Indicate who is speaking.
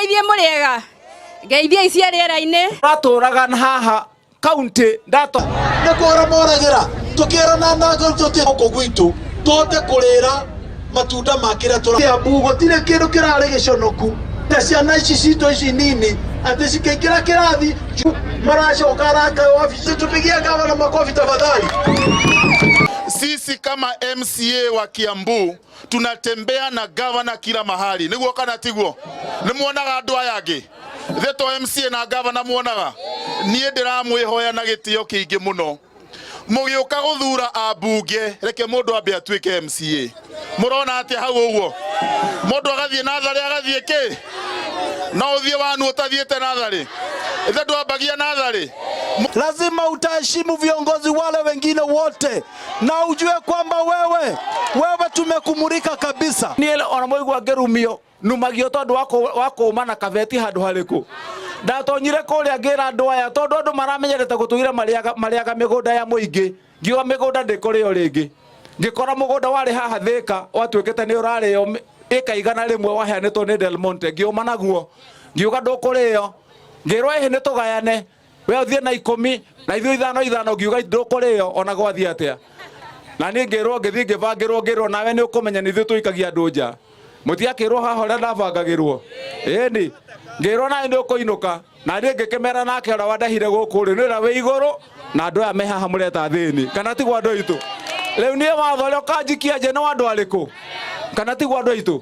Speaker 1: Amũteithie mũrĩega. Ngeithiai cia rĩera-inĩ.
Speaker 2: Ratũraga haha kaunti ndato
Speaker 3: nä kåra moragä ra tå kä rana na tå gwitå tåhote kå rä ra matunda ma kä rä a tå Kiambu gũtirĩ kĩndũ kĩrarĩ gĩconoku ta ciana ici citũ ici nini atĩ cikĩingĩra kĩrathi maracoka araka wabici. Tupigie gavana makofi tafadhali.
Speaker 4: Sisi kama MCA wa Kiambu tunatembea na gavana kila mahali, niguo kana tiguo? Nĩ muonaga andũ aya angĩ thĩ to MCA na gavana muonaga? Niĩ ndĩramwĩhoya na gĩtĩo kĩingĩ mũno, mũgĩũka gũthura ambunge, reke mũndũ ambe atuĩke MCA. Mũrona atĩa hau ũguo? Mũndũ agathiĩ natharĩ, agathiĩ kĩ? No ũthiĩ wanu ũtathiĩte natharĩ? Ithe ndwambagia natharĩ.
Speaker 3: Lazima utaheshimu viongozi wale wengine wote na ujue kwamba wewe tumekumulika kabisa.
Speaker 2: Niĩ ona mũigua ngĩrumio numagio tondu wa kũma na kabeti handũ harĩkũ ndatonyire kũrĩa ngĩra andũ aya, tondu andũ maramenyerete gũtũira marĩaga mĩgũnda ya mũingĩ. Ngiuga mĩgũnda ndĩkũrĩo rĩngĩ. Ngĩkora mũgũnda warĩ haha Thĩka watuĩkĩte nĩ ũrarĩo ĩka 100 waheanĩtwo nĩ Del Monte. Ngiũma naguo, ngiuga ndũkũrĩo. Ngĩrwo ĩhĩ nĩ tũgayane, we ũthiĩ na 10 na ithuĩ ithano ithano. Ngiuga ndũkũrĩo ona gwathiĩ atĩa. Na niĩ ngĩrwo, ngĩthiĩ ngĩbangĩrwo, ngĩrwo nawe nĩ ũkũmenya nĩ ithuĩ tũikagia andũ nja. Mũtiakĩrwo haha ũrĩa ndabangagĩrwo ĩni. Ngĩrwo nawe nĩ ũkũinũka. Na niĩ ngĩkĩmera nake ũrĩa wandehire gũkũ rĩ nĩ ũrĩa wĩ igũrũ na andũ aya me haha mũreta thĩni, kana tiguo andũ aitũ? Rĩu niĩ watho ũrĩa ũkanjikia nja nĩ wa andũ arĩkũ? Kana tiguo andũ aitũ?